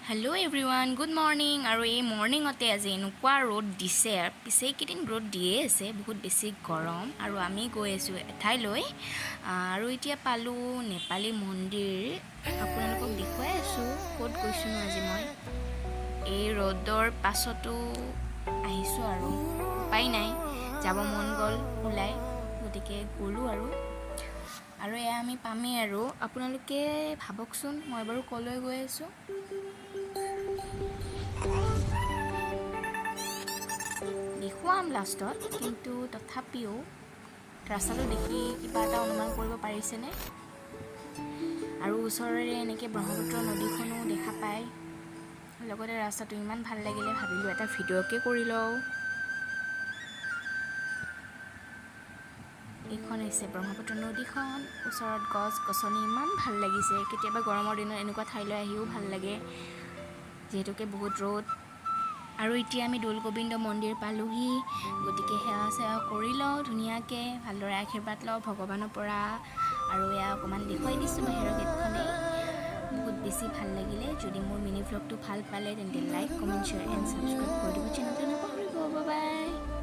Hello' everyone, good morning. আৰু এই মৰ্ণিঙতে আজি এনেকুৱা ৰ'দ দিছে, পিছে এইকেইদিন ৰ'দ দিয়ে আছে, বহুত বেছি গৰম। আৰু আমি গৈ আছোঁ এঠাইলৈ আৰু এতিয়া পালোঁ নেপালী মন্দিৰ। আপোনালোকক দেখুৱাই আছোঁ ক'ত গৈছোঁনো আজি মই। এই ৰ'দৰ পাছতো আহিছোঁ আৰু উপায় নাই, যাব মন গ'ল ওলাই, গতিকে গ'লোঁ। আৰু এয়া আমি পামেই। আৰু আপোনালোকে ভাবকচোন, মই বাৰু ক'লৈ গৈ আছোঁ? দেখুৱাম লাষ্টত, কিন্তু তথাপিও ৰাস্তাটো দেখি কিবা এটা অনুমান কৰিব পাৰিছেনে? আৰু ওচৰেৰে এনেকৈ ব্ৰহ্মপুত্ৰ নদীখনো দেখা পায়, লগতে ৰাস্তাটো ইমান ভাল লাগিলে, ভাবিলোঁ এটা ভিডিঅ'কে কৰি লওঁ। এইখন হৈছে ব্ৰহ্মপুত্ৰ নদীখন, ওচৰত গছ গছনি, ইমান ভাল লাগিছে। কেতিয়াবা গৰমৰ দিনত এনেকুৱা ঠাইলৈ আহিও ভাল লাগে, যিহেতুকে বহুত ৰ'দ। আৰু এতিয়া আমি দৌল গোবিন্দ মন্দিৰ পালোহি, গতিকে সেৱা চেৱা কৰি লওঁ ধুনীয়াকৈ, ভালদৰে আশীৰ্বাদ লওঁ ভগৱানৰ পৰা। আৰু এয়া অকণমান দেখুৱাই দিছোঁ বাহিৰৰ গেটখনেই। বহুত বেছি ভাল লাগিলে। যদি মোৰ মিনি ভ্লগটো ভাল পালে, তেন্তে like, comment, share and subscribe কৰি দিব চেনেলটো নাপাহৰিব। বাই।